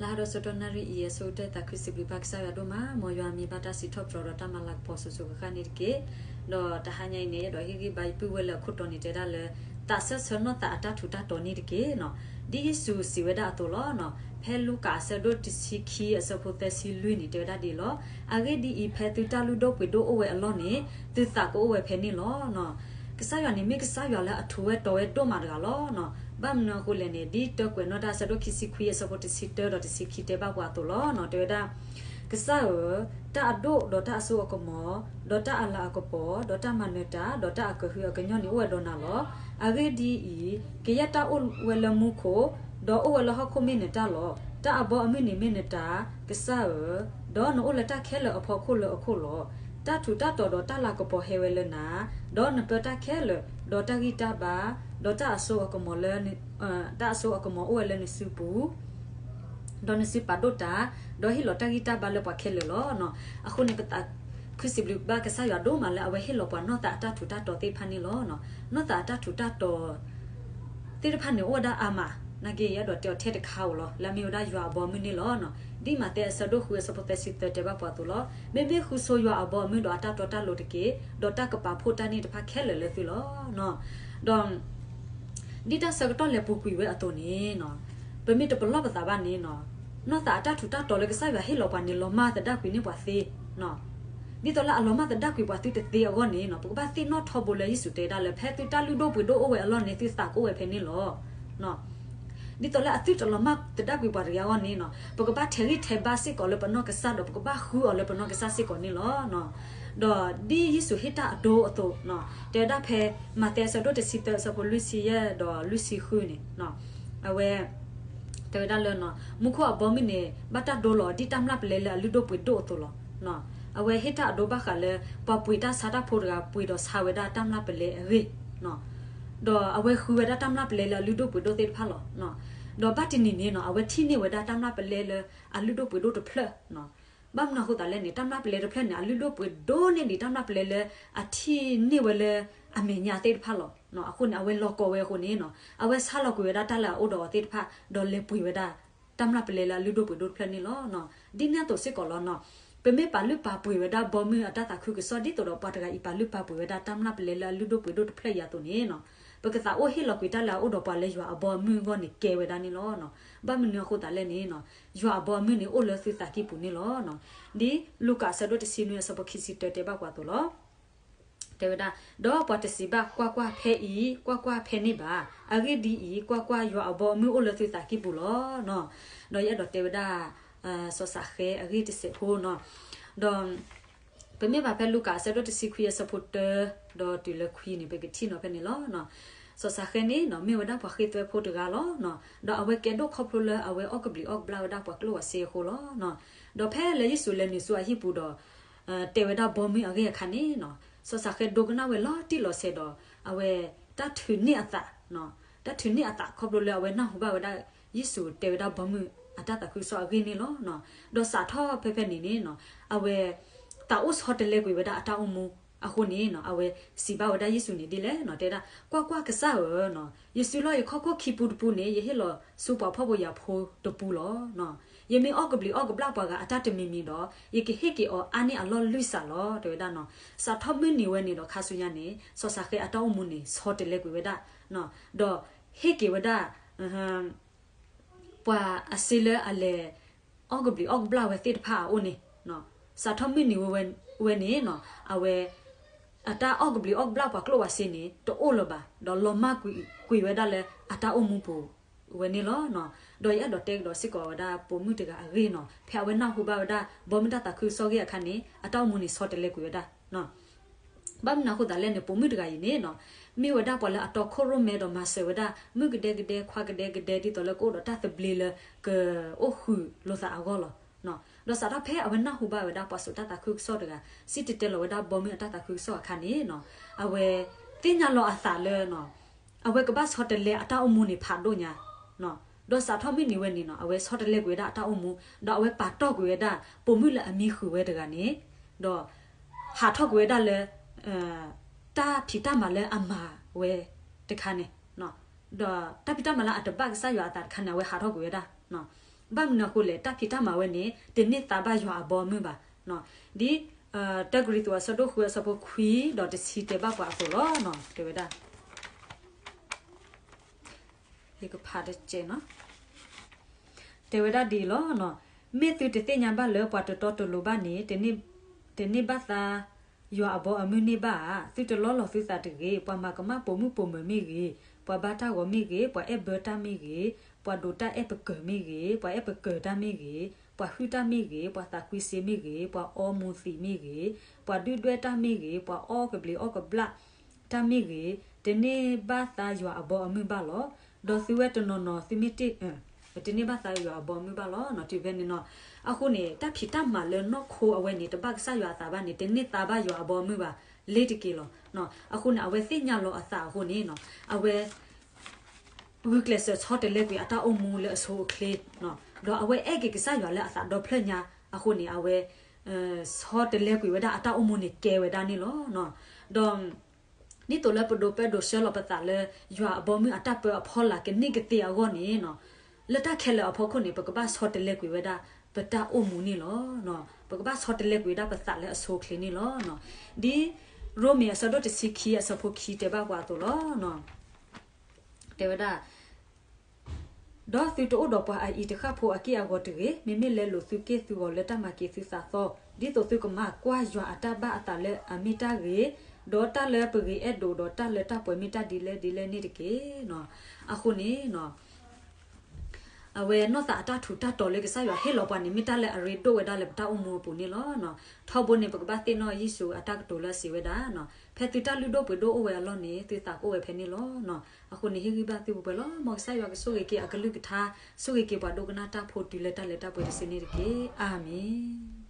လၢဟါဒီးဆၢကတီၢ်နၣ်ရံၣ်အံၤ အဆိကတၢၢ်သးခုစံးဘျုးဘၣ်ကစၢ်ယွၤဒိၣ်မး, မ်ယွၤမံၤဘၣ်တၢ်စံးထီၣ်ပတြၢၤဒီးတၢ်မၤလၤကပီၤစိၤစိၤဃၣ်ဃၣ်န့ၣ်တက့ၢ်. ဒီးတဟါညါအံၤန့ၣ် ယအဲၣ်ဒိးဟ့ၣ်ဂံၢ်ဘါယပုၢ်ဝဲၢ်လၢအခိၣ်တီန့ၣ် တဲဝဲဒၣ်လၢ သးစၢၢ်ဆၢနီၢ်သးအတၢ်ထူးတၢ်တီၤန့ၣ်တက့ၢ်နီၤ. ဒ်ယ့ၣ်ၡူးစံးဝဲဒၣ်အသိးလီၤ. ဖဲလူၤကၣ်အဆၢဒိၣ်တဆံခံအဆၢဖိသၢဆံလွံၢ်န့ၣ် တဲဝဲဒၣ်ဒ်အံၤလီၤ. အဂ့ၢ်ဒ်အံၤ, ဖဲသုတၢ်လုၢ်ဒိၣ်ပှ့ၤဒိၣ်အိၣ်ဝဲအလီၢ်န့ၣ် သုသးကအိၣ်ဝဲဖဲန့ၣ်လီၤ. ကစၢ်ယွၤန့ၣ်မ့ၢ်ကစၢ်ယွၤလၢအထူးဝဲတီၤဝဲဒိၣ်မးတဂၤလီၤ. ဘၣ်မနုၤအဃိလဲၣ်န့ၣ် ဒ်တၢကွဲးနီၣ်တၢ်အဆၢဒိၣ်ခံဆံခွံအဆၢဖိတဆံတၢဒီးတဆံခံတဲဘၣ်ပှၤအသိးလီၤ. တဲဝဲဒၣ်, ကစၢ်ဧၢ, တၢ်အဒိၣ်ဒီးတၢ်အစိအကမီၤ, ဒီးတၢ်အလၤအကပီၤ, ဒီးတၢ်မၤနၢၤတၢ်, ဒီးတၢ်အကဟုအကညီၢ်န့ၣ်အိၣ်ဝဲဒီးနၤလီၤ. အဂ့ၢ်ဒ်အံၤ, ကယဲၢ်တၢ်အိၣ်ဝဲလၢမူခိၣ်, ဒီးအိၣ်ဝဲလၢဟီၣ်ခိၣ်မ့ၢ်နတၢ်လီၤ. တၢ်အဘီအမုၢ်န့ၣ်မ့ၢ်နတၢ်, ကစၢ်ဧၢ, ဒီးနအိၣ်လၢတၢ်ခဲလၢာ်အဖီခိၣ်လၢအခိၣ်လီၤ. တၢ်ထူးတၢ်တီၤဒီးတၢ်လၤကပီၤဟဲဝဲလၢနၤ, ဒီးနပၢတၢ်ခဲလၢာ်, ဒီးတၢ်ဂံၢ်တၢ်ဘါ, ဒီးတၢ်အစိအကမီၤလၢ တၢ်အစိအကမီၤအိၣ်ဝဲလၢနစုပူၤ, ဒီးနစုပာ်ဒိၣ်တၢ်, ဒီးဟ့ၣ်လီၤတၢ်ဂံၢ်တၢ်ဘါလၢပှၤခဲလၢာ်လီၤ. အဃိန့ၣ် ပသးခုစံးဘျုးဘၣ်ကစၢ်ယွၤဒိၣ်မးလၢအဝဲဟ့ၣ်လီၤပှၤနီၢ်သးအတၢ်ထူးတၢ်တီၤသ့ၣ်တဖၣ်န့ၣ်လီၤ. နီၢ်သးအတၢ်ထူးတၢ်တီၤ သ့ၣ်တဖၣ်န့ၣ်အိၣ်ဝဲဒၣ်အါမး, နာ်က့ယအဲၣ်ဒိးတဲအီၤထဲတခါဧိၤလီၤ, လၢအမ့ၢ်ဝဲဒၣ်ယွၤအဘီအမုၢ်န့ၣ်လီၤ. ဒ်မးသဲအဆၢဒိၣ်ဃုအဆၢဖိသၢဆံသၢတဲဘၣ်ပှၤအသိးလီၤ. မ့မ့ၢ်ဃုဆိယွၤအဘီအမုၢ်ဒီးအတၢ်တီတၢ်လိၤတက့ၢ်, ဒီးတၢ်ကပာ်ဖှိၣ်တၢ်န့ၣ်တဖၣ်ခဲလၢာ်လၢသုလီၤ. ဒီး ဒ်တၢ်ဆၢကတီၢ်လဲၤပူၤကွံာ်ဝဲအသိးန့ၣ်, ပမ့ၢ်တပလီၢ်ပသးဘၣ်န့ၣ်, နီၢ်သးအတၢ်ထူးတၢ်တီၤလၢကစၢ်ယွၤဟ့ၣ်လီၤပှၤန့ၣ် လီၤမၢ်သဒၣ်ကွံာ်န့ၢ်ပှၤသ့ ဒ်သိးလၢအလီၤမၢ်သဒၣ်ကွံာ်ပှၤသုတသ့အဂီၢ်န့ၣ်, ပကဘၣ်သ့ၣ်နီၣ်ထီဘိလၢယ့ၣ်ၡူးတဲဒၣ်လၢ ဖဲသုတၢ်လုၢ်ဒိၣ်ပှ့ၤဒိၣ်အိၣ်ဝဲအလီၢ်န့ၣ် သုသးကအိၣ်ဝဲဖဲန့ၣ်လီၤ. ဒ်သိးလၢအသုတလီၤမၢ်သဒၣ်ကွံာ်ပှၤတဂၤအဂီၢ်န့ၣ်, ပကဘၣ်ထဲးဂံၢ်ထဲးဘါစ့ၢ်ကီးလၢပနီၢ်ကစၢ်ဒီး ပကဘၣ်ဃုအီၤလၢပနီၢ်ကစၢ်စ့ၢ်ကီးန့ၣ်လီၤ. ဒီးဒ်ယ့ၣ်ၡူးဟ့ၣ်တၢ်အဒိအသိး, တဲဝဲဒၣ်ဖဲ မးသဲအဆၢဒိၣ်တဆံသၢအဆၢဖိလွံၢ်ဆံယဲၢ်ဒီးလွံၢ်ဆံဃုန့ၣ်, အဝဲ တဲဝဲဒၣ်လၢ မူခိၣ်အဘီမုၢ်န့ၣ် ဘၣ်တၢ်ဒိလီၤဒ်တၢ်မျၢ်ပလဲလၢအလုၢ်ဒိၣ်ပှ့ၤဒိၣ်အသိးလီၤ. အဝဲဟ့ၣ်တၢ်အဒိဘၣ်ဃးလၢ ပှၤပှ့ၤတၢ်ဆါတၢ်ဖိတဂၤ ပှ့ၤဒီးဆါဝဲဒၣ်တၢ်မျၢ်ပလဲအဂ့ၢ်, ဒီးအဝဲဃုဝဲဒၣ်တၢ်မျၢ်ပလဲလၢအလုၢ်ဒိၣ်ပှ့ၤဒိၣ်သ့ၣ်တဖၣ်လီၤ. ဒီးဘၣ်တနံၤန့ၣ်နီၤ အဝဲထံၣ်န့ၢ်ဝဲဒၣ်တၢ်မျၢ်ပလဲလၢအလုၢ်ဒိၣ်ပှ့ၤဒိၣ်တဖျၢၣ်, ဘၣ်မနုၤအဃိသတးလဲၣ်န့ၣ် တၢ်မျၢ်ပလဲတဖျၢၣ်န့ၣ် အလုၢ်ဒိၣ်ပှ့ၤဒိၣ်န့ၢ်ဒံးတၢ်မျၢ်ပလဲလၢအထံၣ်န့ၢ်ဝဲလၢအမဲာ်ညါသ့ၣ်တဖၣ်လီၤ. အဃိန့ၣ် အဝဲလီၤကိးဝဲအဃိန့ၣ်နီၤ အဝဲဆါလီၤကွံာ်ဝဲဒၣ်တၢ်လၢအအိၣ်ဒီးအီၤသ့ၣ်တဖၣ် ဒီးလဲၤပှ့ၤဝဲဒၣ် တၢ်မျၢ်ပလဲလၢအလုၢ်ဒိၣ်ပှ့ၤဒိၣ်တဖျၢၣ်န့ၣ်လီၤ. ဒ်န့ၣ်အသိးစ့ၢ်ကီးလီၤနီၤ ပမ့ၢ်ပာ်လုၢ်ပာ်ပှ့ၤဝဲဒၣ်ဘီမုၢ်အတၢ်သးခုကစီၣ် ဒ်သိးဒီးပှၤတဂၤအံၤပာ်လုၢ်ပာ်ပှ့ၤဝဲဒၣ်တၢ်မျၢ်ပလဲလၢအလုၢ်ဒိၣ်ပှ့ၤဒိၣ်တဖျၢၣ်အံၤအသိးန့ၣ်နီၤ ပကသးအိၣ်ဟ့ၣ်လီၤကွံာ်တၢ်လၢအအိၣ်ဒီးပှၤလၢယွၤအဘီအမုၢ်အဂီၢ်န့ၣ်ကဲဝဲဒၣ်န့ၣ်လီၤ. ဘၣ်မနုၤအဃိသတးလဲၣ်န့ၣ်နီၤ ယွၤအဘီအမုၢ်န့ၣ်အိၣ်လၢသုသးကံၢ်ပူၤန့ၣ်လီၤ. ဒ်လူၤကၣ်အဆၢဒိၣ်တဆံနွံအဆၢဖိခံဆံတၢတဲဘၣ်ပှၤအသိးလီၤ. တဲဝဲဒၣ်, ဒီးပှၤတစံးဘၣ် ကွၢ်ကွၢ်ဖဲအံၤ, ကွၢ်ကွၢ်ဖဲန့ၣ်ဘၣ်. အဂ့ၢ်ဒ်အံၤ, ကွၢ်ကွၢ်, ယွၤအဘီအမုၢ်အိၣ်လၢသုသးကံၢ်ပူၤလီၤ. ဒီးယအဲၣ်ဒိးတဲဝဲဒၣ် စီၤစးဃဲအဂ့ၢ်တစဲးဖိနီၤ ဒီး ပမ့ၢ်ဘၣ်ဖဲလူၤကၣ်အဆၢဒိၣ်တဆံခွံအဆၢဖိတၢ ဒီးတုၤလၢခွံန့ၣ် ပကထံၣ်နီၤဖဲန့ၣ်လီၤ. စီၤစးဃဲန့ၣ်နီၤ မ့ၢ်ဝဲဒၣ်ပှၤဃ့သွဲဖိတဂၤလီၤ. ဒီးအဝဲကဲဒိၣ်ခီဖျိလၢအဝဲအီၣ်ကဘျံးအီၣ်ကဘျၣ်ဝဲဒၣ်ပှၤကျိၣ်ဝဲစ့အဃိလီၤ. ဒီးဖဲလၢယ့ၣ်ၡူးလဲၤနုာ်ဆူအဟံၣ်ပူၤဒီး တဲဝဲဒၣ်ဘီမုၢ်အဂ့ၢ်အခါန့ၣ်နီၤ စီၤစးဃဲဒိကနၣ်ဝဲလီၤတံၢ်လီၤဆဲးဒီး အဝဲတၢ်ထုးန့ၢ်အသး တၢ်ထုးန့ၢ်အသးခီဖျိလၢအဝဲနၢ်ဟူဘၣ်ဝဲဒၣ် ယ့ၣ်ၡူးတဲဝဲဒၣ်ဘီမုၢ်အတၢ်သးခုကစီၣ်အဂ့ၢ်န့ၣ်လီၤ. ဒီးစးထီၣ်ဖဲဖဲန့ၣ်န့ၣ်နီၤ အဝဲ သးအိၣ်ဆီတလဲကွံာ်ဝဲဒၣ်အတၢ်အိၣ်မူအဃိန့ၣ်နီၤ အဝဲစံးဘၣ်ဝဲဒၣ်ယ့ၣ်ၡူးန့ၣ်ဒ်လဲၣ်နီၤ တဲဝဲဒၣ် ကွၢ်ကွၢ်, ကစၢ်ဧၢနီၤ ယစုလီၢ်ယခီၣ်ခိၣ်ခံပူတပူန့ၣ် ယဟ့ၣ်လီၤဆူပှၤဖှီၣ်ဖိယာ်ဖိတပူလီၤ. ယမ့ၢ်အီၣ်ကဘျံးအီၣ်ကဘျၣ်ပှၤဂၤအတၢ်တမံၤမံၤဒီး ယကဟ့ၣ်က့ၤအီၤအါန့ၢ်အလီၢ်လွံၢ်စးလီၤ တဲဝဲဒၣ်နီၤ. စးထီၣ်မုၢ်နံၤဝဲန့ၣ်ဒီးခါဆူညါန့ၣ် စီၤစးဃဲအတၢ်အိၣ်မူန့ၣ် ဆီတလဲကွံာ်ဝဲဒၣ် ဒီးဟ့ၣ်က့ၤဝဲဒၣ် ပှၤအစ့လၢအလဲၤ အီၣ်ကဘျံးအီၣ်ကဘျၣ်ဝဲသ့ၣ်တဖၣ်အအိၣ်န့ၣ် စးထီၣ်မုၢ်နံၤဝဲန့ၣ်နီၤ အဝဲ အတၢ်အီၣ်ကဘျံးအီၣ်ကဘျၣ်ပှၤကျိၣ်ဝဲစ့န့ၣ် တအိၣ်လၢၤဘၣ် ဒီးလီၤမၢ်ကွံာ်ဝဲဒၣ်လၢအတၢ်အိၣ်မူပူၤဝဲန့ၣ်လီၤ. ဒီးယအဲၣ်ဒိးတဲကဒီးစ့ၢ်ကီးဝဲဒၣ်ပိာ်မုၣ်တဂၤအဂ့ၢ်နီၤ ဖဲအဝဲနၢ်ဟူဘၣ်ဝဲဒၣ် ဘီမုၢ်တၢ်သးခုကစီၣ်ဂ့ၢ်အခါန့ၣ် အတၢ်အိၣ်မူန့ၣ်ဆီတလဲကွံာ်ဝဲဒၣ် ဘၣ်မနုၤအဃိသတးလဲၣ်န့ၣ် ပိာ်မုၣ်တဂၤအံၤန့ၣ်နီၤ မ့ၢ်ဝဲဒၣ်ပှၤလၢအတီခိၣ်ရိၣ်မဲဒီးမၤစၢၤဝဲဒၣ် မုၣ်ကဒဲကဒဲခွါကဒဲကဒဲ ဒ်သိးလၢကအိၣ်ဒီးတၢ်သဘျ့လၢ ကအိၣ်ဃုာ်လိာ်သးအဂီၢ်လီၤ. ဒီးစးထီၣ်ဖဲအဝဲနၢ်ဟူဘၣ်ဝဲဒၣ်ပှၤစိာ်တၢ်သးခုကစီၣ်တဂၤ စံၣ်တဲၤတဲလီၤဝဲဒၣ်ဘီမုၢ်အတၢ်သးခုကစီၣ်အခါန့ၣ်နီၤ အဝဲသ့ၣ်ညါလီၤအသးလၢ အဝဲကဘၣ်ဆီတလဲအတၢ်အိၣ်မူန့ၣ်ဖးဒိၣ်ညါ ဒီးစးထီၣ်မုၢ်နံၤဝဲန့ၣ်နီၤ အဝဲဆီတလဲကွံာ်ဝဲဒၣ်အတၢ်အိၣ်မူ ဒီးအဝဲပာ်တီၢ်ကွံာ်ဝဲဒၣ် ပိာ်မုၣ်လၢအမံဃုာ်ဝဲတဂၤန့ၣ် ဒီးဟးထီၣ်ကွံာ်ဝဲဒၣ်လၢ တၢ်ဖံးတၢ်မၤလၢအမၤဝဲတခါန့ၣ် ဒီးတၢ်ဖံးတၢ်မၤလၢအတဘၣ်ကစၢ်ယွၤအသးတခါန့ၣ် အဝဲဟးထီၣ်ကွံာ်ဝဲဒၣ် ဘၣ်မနုၤအဃိလဲၣ်, တၢ်ဖံးတၢ်မၤဝဲန့ၣ် တန့ၢ်သါဘၣ်ယွၤအဘီအမုၢ်ဘၣ်. ဒ် တၢကရံၣ်သူးအဆၢဒိၣ်ဃုအဆၢဖိခွံဒီးတဆံတဲဘၣ်ပှၤအသိးလီၤ. တဲဝဲဒၣ် ယကဖးတကဲးနီၤ, တဲဝဲဒၣ်ဒ်အံၤလီၤ. မ့ၢ်သုတသ့ၣ်ညါဘၣ်လၢပှၤတတီတလိၤဘၣ်န့ၣ် တန့ၢ်ဘၣ်သါယွၤအဘီအမုၢ်န့ၣ်ဘၣ်ဧါ. သုတလီလီၤသုသးတဂ့ၤ. ပှၤမၤကမၣ်ပိာ်မုၣ်ပိာ်မၢၤမ့ၢ်ဂ့ၤ, ပှၤဘါတၢ်ဂီၤမ့ၢ်ဂ့ၤ, ပှၤအဲၣ်ဘၢတၢ်မ့ၢ်ဂ့ၤ, ပှၤဒိးတၢ်အဲၣ်ပကၢၤမ့ၢ်ဂ့ၤ, ပှၤအဲၣ်ပကၢၤတၢ်မ့ၢ်ဂ့ၤ, ပှၤဟုၣ်တၢ်မ့ၢ်ဂ့ၤ, ပှၤသးကွံစ့မ့ၢ်ဂ့ၤ, ပှၤအီမူၤသံးမ့ၢ်ဂ့ၤ, ပှၤဒုၣ်ဒွဲၣ်တၢ်မ့ၢ်ဂ့ၤ, ပှၤအီၣ်ကဘျံးအီၣ်ကဘျၣ်တၢ်မ့ၢ်ဂ့ၤ, တန့ၢ်ဘၣ်သါယွၤအဘီအမုၢ်ဘၣ်လီၤ. ဒီးသုဝဲတနီၤနီၤ သုမ့ၢ်တ့ၢ် တန့ၢ်ဘၣ်သါယွၤအဘီအမုၢ်ဘၣ်လီၤ. တုၤဖဲန့ၣ်နီၤ, အဃိန့ၣ် တၢ်ဖံးတၢ်မၤလၢနီၢ်ခိအဝဲန့ၣ် တဘၣ်ကစၢ်ယွၤအသးဘၣ်န့ၣ် တန့ၢ်သါဘၣ်ယွၤအဘီအမုၢ်ဘၣ် လ့ၤတက့ၢ်လီၤ. အဃိန့ၣ် အဝဲသ့ၣ်ညါလီၤအသးအဃိန့ၣ်နီၤ, အဝဲ ဂုာ်ကျဲးစၢးဆီတလဲကွံာ်အတၢ်အိၣ်မူလၢအဆိအချ့, ဒီးအဝဲအဲၣ်က့ၤကစၢ်ယွၤလၢအသးဒီဖျၢၣ်ညါအဃိန့ၣ် အဝဲ ဆီတလဲကွံာ်ဝဲဒၣ်အတၢ်အိၣ်မူန့ၣ်ကဲဝဲဒၣ်န့ၣ်လီၤ. ဒီး ဒ်သိးလၢပဒိးပၢဒိးဆှၢလီၤပသးလၢ ယွၤအဘီအမုၢ်အတၢ်ပၢအဖီလာ်ကန့ၢ်ကသ့အဂီၢ်န့ၣ်နီၤ, လၢတၢ်ခဲလၢာ်အဖီခိၣ်န့ၣ် ပကဘၣ်ဆီတလဲကွံာ်ဝဲဒၣ်ပတၢ်အိၣ်မူန့ၣ်လီၤ. ပကဘၣ်ဆီတလဲကွံာ်ဝဲဒၣ်ပသးလၢအဆိအချ့န့ၣ်လီၤ. ဒ်ရိမ့ၤအဆၢဒိၣ်တဆံခံအဆၢဖိခံတဲဘၣ်ပှၤအသိးလီၤ. တဲဝဲဒၣ် ဒီးသုတအိၣ်ဒီးပှၤအအံၤတဃၣ်ဖိအက့ၢ်အဂီၤတဂ့ၤ, မ့မ့ၢ်လဲလိာ်သုက့ၢ်သုဂီၤလၢတၢ်မၤက့ၤသုသးသီ, ဒ်သိးသုကမၤကွၢ်ယွၤအတၢ်ဘၣ်အသးလၢအမ့ၢ်တၢ်ဂ့ၤ, ဒီးတၢ်လၢပဂ့ၤအဲၣ်ဒိးဒီးတၢ်လၢတၢ်ပှဲၤမ့ၢ်တၢ်ဒ်လဲၣ်ဒ်လဲၣ်န့ၣ်တက့ၢ်. အဃိန့ၣ် အဝဲနီၢ်သးအတၢ်ထူးတၢ်တီၤလၢကစၢ်ယွၤဟ့ၣ်လီၤပှၤန့ၣ် မ့ၢ်တၢ်လၢအရ့ဒိၣ်ဝဲဒၣ်လၢပတၢ်အိၣ်မူအပူၤန့ၣ်လီၤ. ထီဘိန့ၣ် ပကဘၣ်သ့ၣ်နီၣ်ယ့ၣ်ၡူးအတၢ်ကတိၤလၢအစံးဝဲဒၣ်, ဖဲသုတၢ်လုၢ်ဒိၣ်ပှ့ၤဒိၣ်အိၣ်ဝဲအလီၢ်န့ၣ် သုသးကအိၣ်ဝဲဖဲန့ၣ်လီၤ. အဃိန့ၣ် ဟ့ၣ်ဂံၢ်ဘါသုပှဲၤပှဲၤလီၤ. မ်ကစၢ်ယွၤကဆိၣ်ဂ့ၤက့ၤအကလုၢ်ကထါ, ဆိၣ်ဂ့ၤက့ၤပှၤဒိကနၣ်တၢ်ဖိတုၤလၢတၢ်လၢတၢ်ပှဲၤတစုန့ၣ်တက့ၢ်. အၤမ့ၣ်.